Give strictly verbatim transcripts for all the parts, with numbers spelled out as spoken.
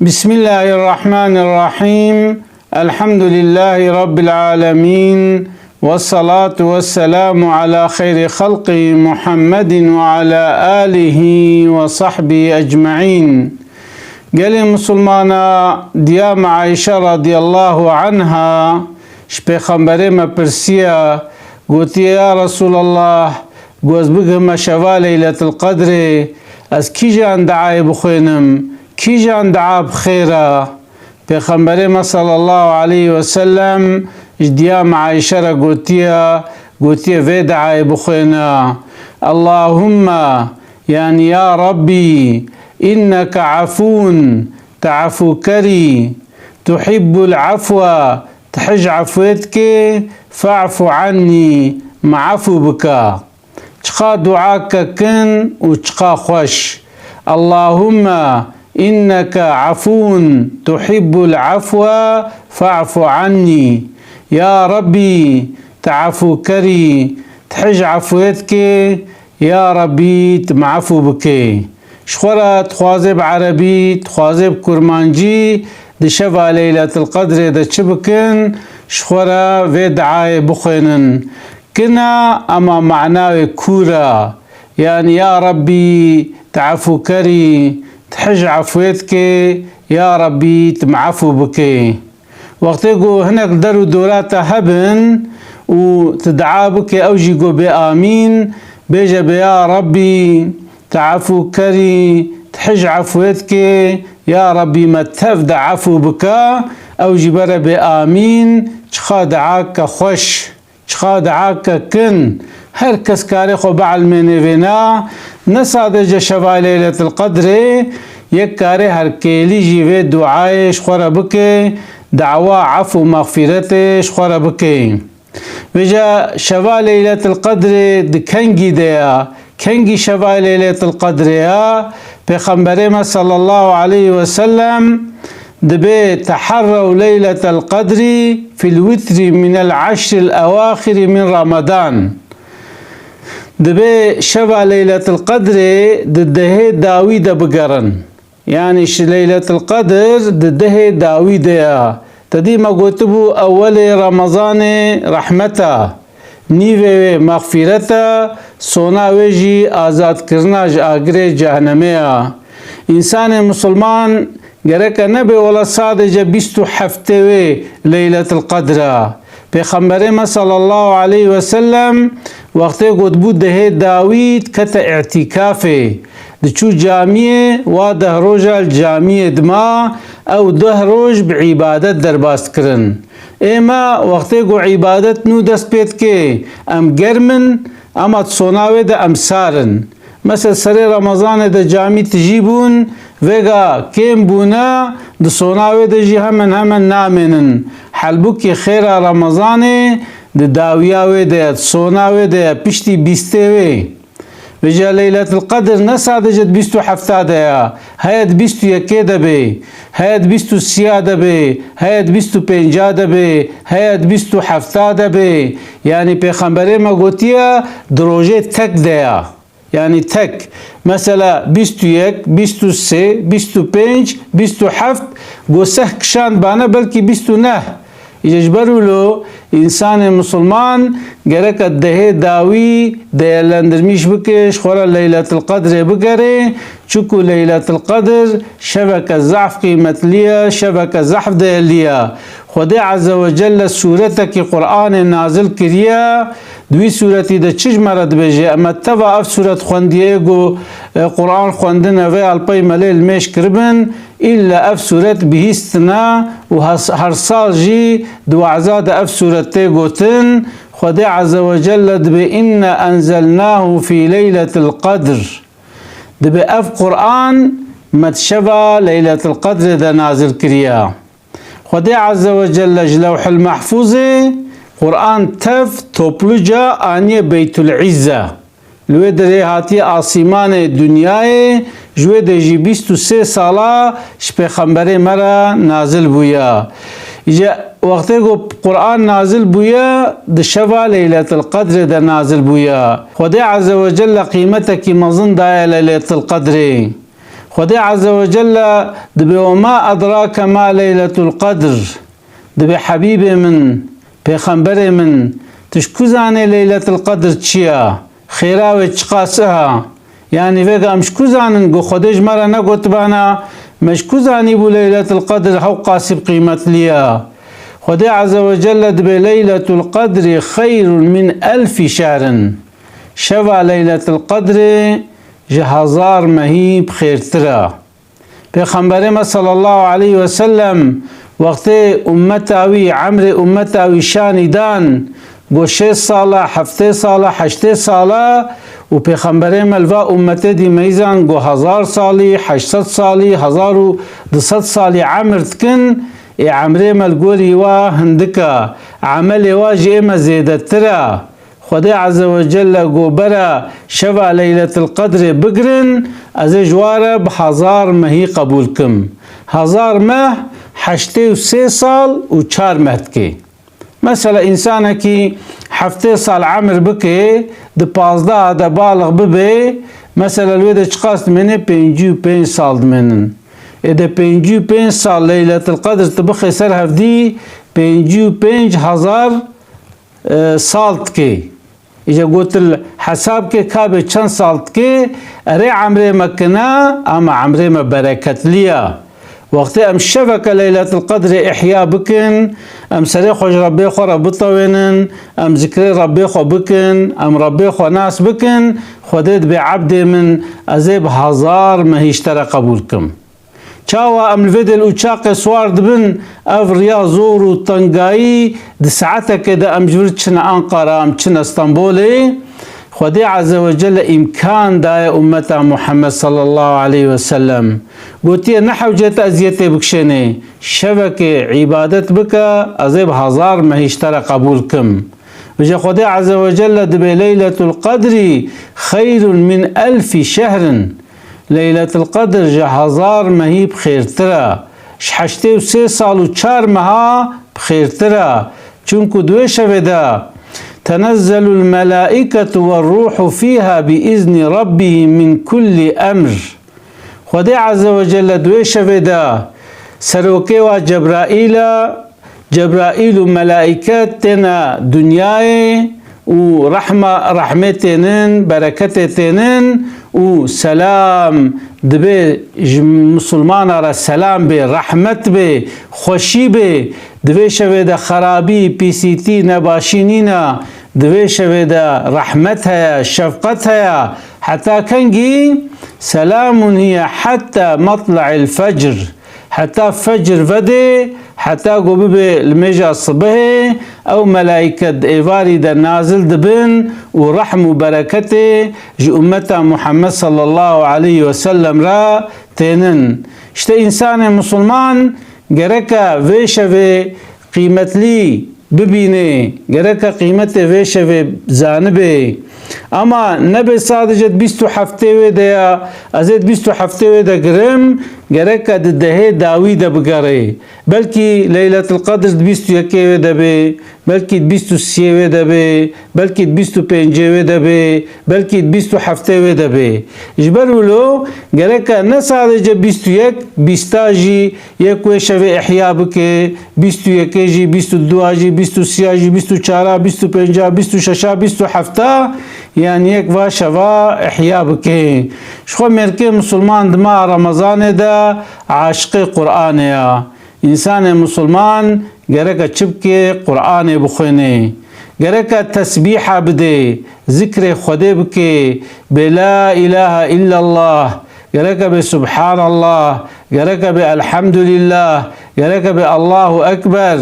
بسم الله الرحمن الرحيم. الحمد لله رب العالمين. والصلاة والسلام على خير خلقه محمد وعلى آله وصحبه أجمعين. Gelê Musulmana, diya me Ayşe radiyallahu anha ji Pêxemberê me pirsiya, gotiye, Ya Resulallah, ku ez bigihime şeva Leyletil Qedrê, ez kîjan diayê bixwênim, kîjan dia bi xêr e? Pêxemberê me sallallahu aleyhi ve sellem ji diya me Ayşe re gotiye, gotiye, vê diayê bixwêne, Allahümme, yanî ya Rabbî, inneke afûn, te efûkerî, tuhibbul afwe, te hij efwê dikê, fe'fu annî, me efû bike. Çiqa duake kin û çiqa xweş. Allahümme inneke afûn tuhibbul afwe fe'fu annî. Ya Rabbî, te efûkerî, te hij efwê dikê, ya Rabbî, tu me efû bikê. Ji xwe re dixwaze bi erebî, dixwaze bi kurmancî, di şeva Leyletil Qedrê de çi bikin, ji xwe re vê diayê bixwênin. Kina ema manawê kûr e. Yanî, ya Rabbî, tu efûkerî, tu hij efwê dikê, ya Rabbî, tu me efû bikê. Wextê ku hinek li der û dora te hebin û tu dua bikê, ew jî ku bê amîn, bêje bê, ya Rabbî, tu efûkerî, tu hij efwê dikê, ya Rabbî, me tev de efû bike, ew jî bere bê amîn, çiqa duake xweş. Çiqa duake kin, her kes kare xwe bielmênê vêna, ne sadece şeva Leyletil Qedrê, yek kare her kêlî jî vê duayê ji xwe re bike, dawa ef û mexfîretê ji xwe re bike. Vêca şeva Leyletil Qedrê di kengî de ya, kengî şeva Leyletil Qedrê ya, Pêxemberê me sallallahu aleyhi ve sellem dibê, "Teherrew leyletel qedrî fil witrî minel eşril ewaxirî min Ramadan." Dibê şeva Leyletil Qedrê di dehê dawî de bigerin. Yanî ji Leyletil Qedr di dehê dawî de ya. Te dî me gotibû, ewelê Remezanê rehmet e, nîvê wê mexfîret e, sona wê jî azadkirina ji agirê cehenemê ye. Însanê misilman gereke nebe wela sadece bîst û heftê wê Leyletil Qedr e. Pêxemberê me sallallahu aleyhi ve sellem wextê ku dibû dehê dawî dikete îtîkafê, diçû camiyê, wa deh roja li camiyê dima, ew deh roj bi îbadet derbas dikirin. Ê me wextê ku îbadet nû dest pê dike, em germ in, ema di sona wê de em sar in. Mesela serê Remezanê de camî tijî bûn, vêga kêm bûne, di sona wê de jî hemen hemen namênin. Helbûkî xêra Remezanê di dawiya wê de ye, di sona wê de ye, piştî bîstê wê. Vêca Leyletil Qedr ne sadece di bîst û hefta de ye, heye di bîst û yekê de bê, heye di bîst û sîya de bê, heye di bîst û pênca de bê, heye di bîst û hefta de bê. Yanî Pêxemberê me gotiye, di rojê tek de ye. Yanî tek. Mesela bîst û yek, bîst û sê, bîst û pênc, bîst û heft, go seh kişand bane belkî bîst û neh. Îje ji ber wilo însanê misilman gereke dehê dawî değerlendirmiş bike, ji xwe re Leyletil Qedrê bigere, çunku Leyletil Qedr şeveke zehf qîmetli ye, şeveke zehf değerli ye. Xwedê Azze ve Celle sûretekî Qur'anê nazil kiriye, di wî sûretî de çi ji me re dibêje? Em teva ev sûret xwendiye, ê ku, e, Qur'an xwendine vê alpey me lê li mêj kiribin, îlle ev sûret bihîstine û has-, her sal jî di we'za de ev sûret tê gotin. Xwedê Azze ve Celle dibê, "Inna enzelnahu fî leyletil qedr." Dibê ev Qur'an me di şeva Leyletil Qedrê de nazil kiriye. Xwedê Azze ve Celle ji Lewhil Mehfûzê Qur'an tev topluca aniye Beytul Îzze. Li wê derê hatiye asîmanê dinyayê, ji wê de jî bîst û sê sala ji Pêxemberê me re nazil bûye. Îje wextê ku Qur'an nazil bûye, di şeva Leyletil Qedrê de nazil bûye. Xwedê Azze ve Celle qîmetekî mezin daye Leyletil Qedrê. Xwedê Azze ve Celle dibê: "Ve ma edrake ma Leyletul Qedr." Dibê: "Hebîbê min, pêxemberê min, tu ji ku zanê Leyletul Qedr çi ya? Xêra wê çiqas e ha?" Yanî vêga em ji ku zanin? Go Xwedê ji me re negotibana, me ji ku zanîbû Leyletul Qedr hewqasî bi qîmetlî ya? Xwedê Azze ve Celle dibê: "Leyletul Qedri xeyrun min elfî şehrin." Şeva Leyletul Qedrê ji hezar mehî bi xêrtir e. Pêxemberê me sallallahu aleyhi ve sellem wextê ummeta wî, emrê ummeta wî şanî dan, got, şêst sal e, heftê sal e, heştê sal e, û Pêxemberê me li va ummetê dî meyzan got, hezar salî, heşt sed salî, hezar û du sed salî emir dikin, ê emrê me li gorî wa hindik e, emelê wa ji ê me zêdetir e. Xwedê Azze ve Celle got, bera şeva Leyletil Qedrê bigirin, ez ê ji wa re bi hezar mehî qebûl kim. Hezar meh heştê û sê sal û çar meh dike. Mesela, însanekî heftê sal emir bike, di pazdeha de balix bibe, mesela, li wê de çiqas dimêne? Pêncî û pênc sal dimênin. Ê de pêncî û pênc sal Leyletil Qedr tu bixê ser hevdî, pêncî û pênc hezar e, sal dike. Îja gotil hesab ke, ka bê çend sal dike, erê emrê me kina, ama emrê me bereketli ya. Wextê em şeveke Leyletil Qedrê ihya bikin, em serê xwe ji Rebbê xwe re bitewênin, em zikrê Rebbê xwe bikin, em Rebbê xwe nas bikin, Xwedê dibê, ebdê min, ez ê bi hezar mehî ji te re qebûl kim. Çawa em li vê dêl û çaxê siwar dibin, ev riya zor û tengayî, di saetekê de em ji vir çine Anqara, em çine Stenbolê? Xwedê Azze ve Celle îmkan daye ummeta Muhammed sallallahu aleyhi ve sellem. Gotiye, ne hewce tu eziyetê bikişênê, şevekê îbadet bike, ez ê bi hezar mehî ji te re qebûl kim. Vêca Xwedê Azze ve Celle dibê, Leyletul Qedri xeyrun min elfî şehrin. Leyletil Qedr ji hezar mehî bi xêrtir e. Ji heştê û sê sal û çar meha bi xêrtir e. Çunku di wê şevê de, "Tenezzelul melaîketu ve rûhu fîha bi izni rabbihim min kullî emr." Xwedê Azze ve Celle di wê şevê de serokê wa Cebraîl e, Cebraîl û melaîket têne dinyayê û rehma, rehmê tênin, bereketê tênin û selam dibê, ji misilmana re selam bê, rehmet bê, xweşî bê. Di vê şevê de xerabî, pîsîtî, nebaşî nîne. Di vê şevê de rehmet heye, şefqet heye. Heta kengî? Selamun hiye hetta matla'il fecr. Heta fecr vedê, heta ku bibe limêja sibihê, ew melaîket di êvarî de nazil dibin û rehm û bereketê ji ummeta Muhammed sallallahu aleyhi ve sellem re tênin. Îşte însanê misilman gereke vê şevê qîmetlî bibînê, gereke qîmetê vê şevê zanibê. Ama nebe sadece di bîst û heftê wê de ya, ez ê di bîst û heftê wê de girim, gereke di dehê dawî de bigerê. Belkî Leyletil Qedr di bîst û yekê wê de bê, belkî di bîst û siyê wê de bê, belkî di bîst û pêncê wê de bê, belkî di bîst û heftê wê de bê. Ji ber wilo gereke ne sadece bîst û yek, bîsta jî yek wê şevê ihya bike, bîst û yekê jî, bîst û dua jî, bîst û siya jî, bîst û çara, bîst û pênca, bîst û şeşa, bîst û hefta, yanî yek va şeva ihya bike. Ji xwe mêrkê misilman di meha Remezanê de aşiqê Qur'anê ya. Însanê misilman gereke çi bike? Qur'anê bixwêne. Gereke tesbîha bide, zikrê Xwedê bike, bê la ilahe illallah, gereke bê subhanallah, gereke bê elhamdulillah, gereke bê Allahu Ekber.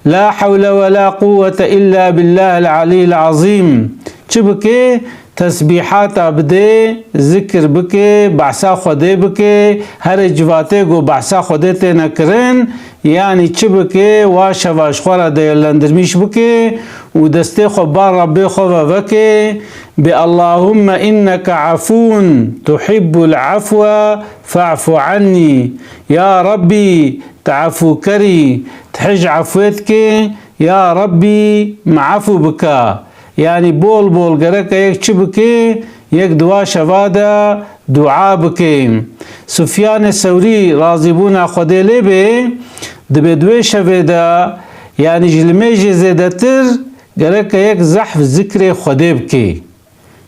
La hewle ve la quwwete illa billahil aliyil azîm. Çi bike? Tesbîhata bidê, zikir bike, behsa Xwedê bike, herê civatê ku behsa Xwedê têne kirin, yanî çi bike, wa şeva ji xwe re değerlendirmiş bike û destê xwe bar Rebbê xwe ve veke, bi Allahumme inneke afûn tuhibbul afwe fa'fu annî. Ya Rebbî, tu efûkerî, tu hej efwê dikê, ya Rebbî, me efû bike. Yanî bol bol gereke yek çi bike? Yek di wa şeva de dua bike. Sufyanê Sewrî, razîbûna Xwedê lê bê, dibê di wê şevê de, yanî ji limêjê zêdetir, gereke yek zehf zikrê Xwedê bike.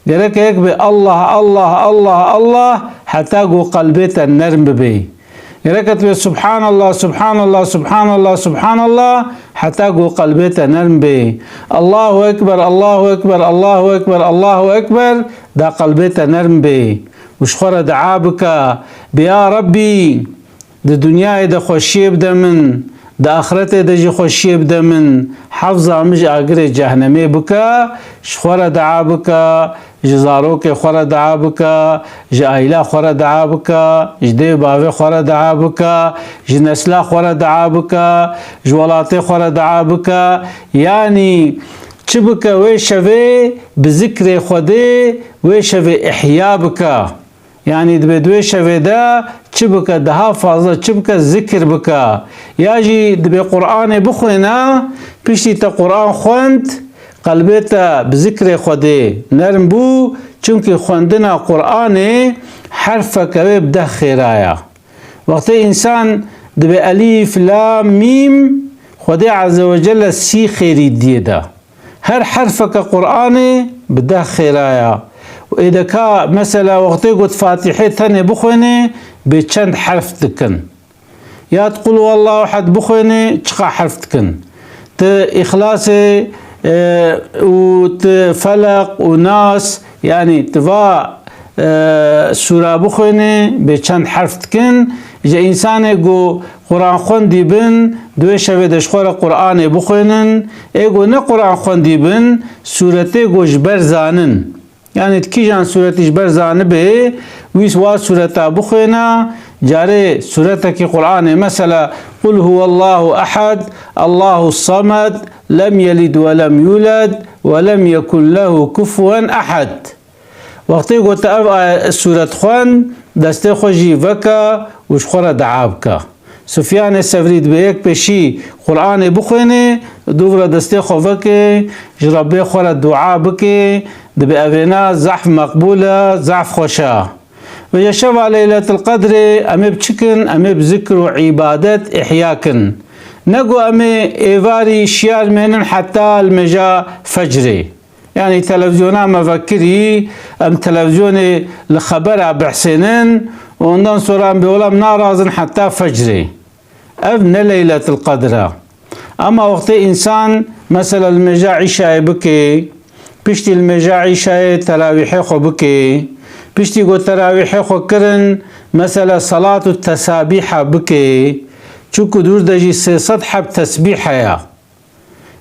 Gereke yek bê Allah, Allah, Allah, Allah, heta ku qelbê te nerm bibe. Gereke tu bê Subhanallah, Subhanallah, Subhanallah, Subhanallah, heta ku qelbê te nerm bê. Allahu Ekber, Allahu Ekber, Allahu Ekber, Allahu Ekber, da qelbê te nerm bê. Û ji xwe re dua bike, bê ya Rebbî, di dinyayê de xweşiyê bide min, di axretê de jî xweşiyê bide min, hefza min ji agirê cehnemê bike, ji xwe re dua bike, ji zarokê xwe re dua bike, ji aîla xwe re dua bike, ji dê û bavê xwe re dua bike, ji nesla xwe re dua bike, ji welatê xwe re dua bike. Yanî çi bike wê şevê bi zikrê Xwedê wê şevê ihya bike. Yanî dibê di wê şevê de çi bike, daha fazla çi bike, zikir bike. Ya jî dibê Qur'anê bixwêne, piştî te Qur'an xwend, qelbê te bi zikrê Xwedê nerm bû, çimkî xwendina Qur'anê herfeke wê bi deh xêra ye. Wextê însan dibê elîf, lam, mîm, Xwedê Azze ve Celle sî xêrî diyê de. Her herfeke Qur'anê bi deh xêra ya. Û êdeka mesela wextê got Fatîhê tenê bixwênê, bê çend herf dikin. Ya tu Qul huwallahu ehad bixwênê, çiqa herf dikin. Tu Îxlasê, e, û tu Felaq û Nas, yanî tu va, e, sûra bixwênê, bê çend herf dikin. Ji însanê ku Quran xwendî bin, di wê şevê de ji xwe re Qur'anê bixwênin. Ê ku ne Quran xwendî bin, sûretê ku ji ber zanin. Yanî tu kîjan sûretî ji ber zanibê, wî wa sûreta bixwêne. Carê sûretekî Qur'anê, mesela, Qul huwallahu ehad, Allahu samed, lem yelid ve lem yuled ve lem yekun lehu kufuwen ehad. Wextê ku te ev aye-, sûret xwend, destê xwe jî veke û ji xwe re dua bike. Sufyanê Sevrî dibê yek pêşî Qur'anê bixwênê, dûv re destê xwe veke, ji Rebbê xwe re dua bike, dibê evêna zehf meqbûl e, zehf xweş e. Vêje şeva Leyletil Qedrê em ê bi çi kin? Em ê bi zikr û îbadet ihya kin. Ne ku em ê êvarî şiyar mênin heta li mêja fecrê. Yanî televîzyona me vekirî, em televîzyonê li xebera behsênin û ondan sonra em bê wela em narazin heta fecrê. Ev ne Leyletil Qedr e. Ema wextê însan, mesela, li mêja îşayê bike, piştî li mêja îşayê terawîhê xwe bike, piştî ku terawîhê xwe kirin, mesela, salatu tesabîha bike, çunku dûr de jî sê sed heb tesbîh heye.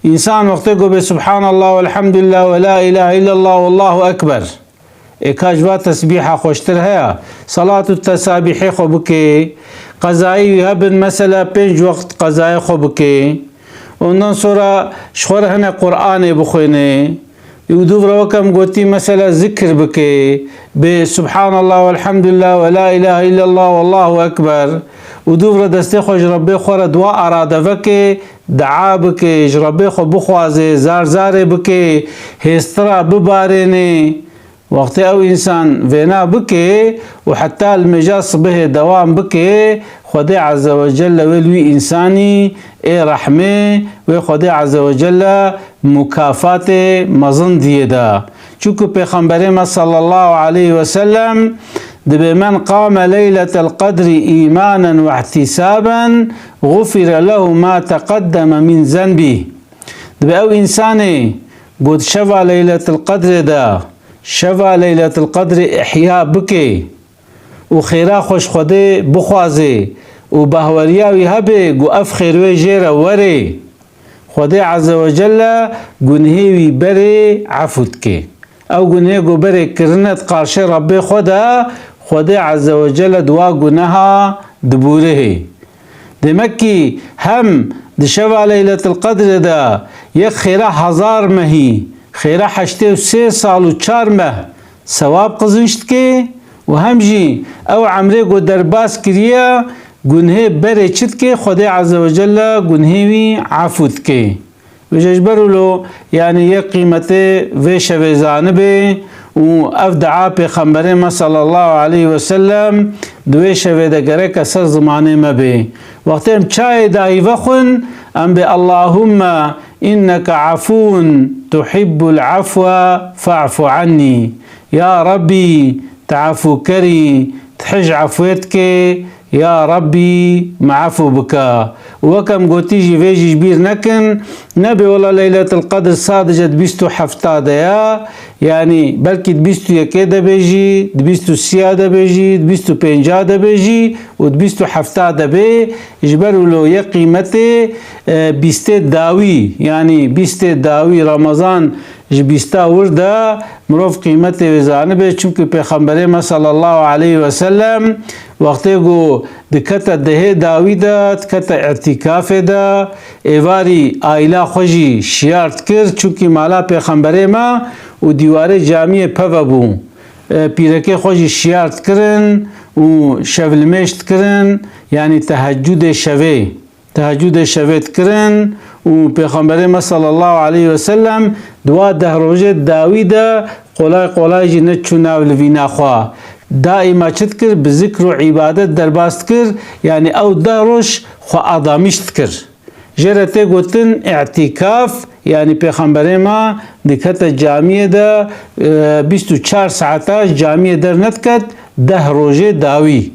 Însan wextê ku bê Subhanallah, Velhamdülillah, ve la ilahe illallah, Vallahu Ekber. Ê ka ji va tesbîha xweştir heye? Salatu tesabîhê xwe bike. Qezayî wî hebin, mesela pênc wext qezayê xwe bike. Ondan sonra ji xwe re hene Qur'anê bixwêne. Û dûv re wek em gotî, mesela zikir bike. Bê Subhanallah, Velhamdülillah, ve la ilahe illallah, Vallahu Ekber. Û dûv re destê xwe ji Rebbê xwe re dua arade veke. Dua bike, ji Rebbê xwe bixwaze, zar zarê bike, hêstira bibarêne. Wextê ew însan vêna bike û heta li mêja sibihê dewam bike, Xwedê Azze ve Celle wê li wî însanî ê rehmê, wê Xwedê Azze ve Celle mukafatê mezin diyê de. Çunku Pêxemberê me sallallahu aleyhi ve sellem dibê, "Men qame leyletel qedri îmanen ve ihtisaben, gufire lehu ma teqeddeme min zenbî." Dibê ew însanê ku di şeva Leyletil Qedrê de, şeva Leyletil Qedrê ihya bike û xêra xwe ji Xwedê bixwaze û bahweriya wî hebe ku ev xêr wê jê re were, Xwedê Azze ve Celle gunhê wî berê efû dike. Ew gunhê ku berê kirine di qarşê Rebbê xwe de, Xwedê Azze ve Celle di wa guneha dibûrihê. Demek kî hem di şeva Leyletil Qedrê de yek xêra hezar mehî, xêra heştê û sê sal û çar meh sewab qizinc dike û hem jî ew emrê ku derbas kiriye, gunhê berê çi dike? Xwedê Azze ve Celle gunhê wî efû dike. Vêje ji ber wilo, yanî yek qîmetê vê şevê zanibe Û ev dua Pêxemberê me sallallahu aleyhi ve sellem di wê şevê de gereke ser zimanê me bê. Wextê em çayê dahî vexwin, em bê Allahumme inneke afûn tuhibbul afwe fa'fu annî. Ya Rabbî, tu efûkerî, tu hij efwê dikê, ya Rabbî, me efû bike. Û wek em gotî jî vê jî ji bîr nekin, nebê wela Leyletul Qedr sadece di bîst û hefta de ya, yanî belkî di bîst û yekê de bê jî, di bîst û sîya de bê jî, di bîst û pênca de bê jî û di bîst û hefta de bê, ji ber wilo yê qîmetê, e, bîstê dawî, yanî bîstê dawî Remezan ji bîsta wir de mirov qîmetê wê zanibe, çimkî Pêxemberê me sallallahu aleyhi ve sellem wextê ku dikete dehê dawî de, dikete îtîkafê de, êvarî aîla xwe jî şiyar dikir, çimkî mala Pêxemberê me û dîwarê camiyê peve bû. E, pîrekê xwe jî şiyar dikirin û şevlimêj dikirin, yanî tehecûdê şevê. Tehecûdê şevê dikirin û Pêxemberê me sallallahu aleyhi ve sellem di wa deh rojê dawî de qolay qolay jî neçû nav livîna xwe. Daîma çi dikir? Bi zikr û îbadet derbas dikir, yanî ew deh roj xwe adamîş dikir. Jê re tê gotin îtîkaf, yanî Pêxemberê me dikete camiyê de, e, bîst û çar saeta ji camiyê dernediket, deh rojê dawî.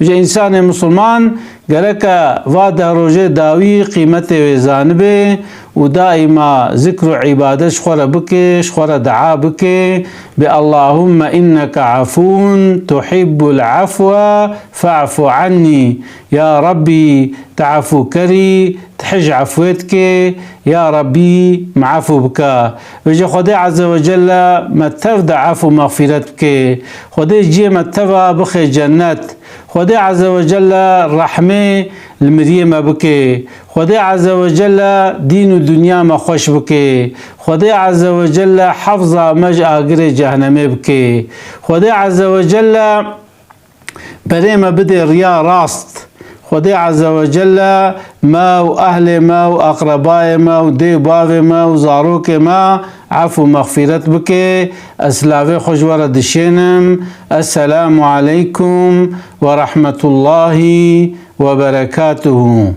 Ji însanê misilman gereke va deh rojê dawî qîmetê wê zanibe û daîma zikr û îbadet ji xwe re bike, ji xwe re dua bike, bê Allahumme inneke afûn tuhibbul afwe fa'fu annî. Ya Rabbî, tu efûkerî, tu hij efwê dikê, ya Rabbî, me efû bike. Vêje Xwedê Azze ve Celle me tev de efû mexfîret bike. Xwedê ciyê me teva bixê cennet. Xwedê Azze ve Celle rehmê li miriyê me bike. Xwedê Azze ve Celle dîn û dinya me xweş bike. Xwedê Azze ve Celle hefza me ji agirê cehnemê bike. Xwedê Azze ve Celle berê me bidê riya rast. Xwedê Azze ve Celle me û ehlê me û aqrebayê me û dê û bavê me û zarokê me ef û mexfîret bike. Ez silavê xwe ji we re dişênim. Esselamu aleykum ve rahmetullahi ve berekatuhu.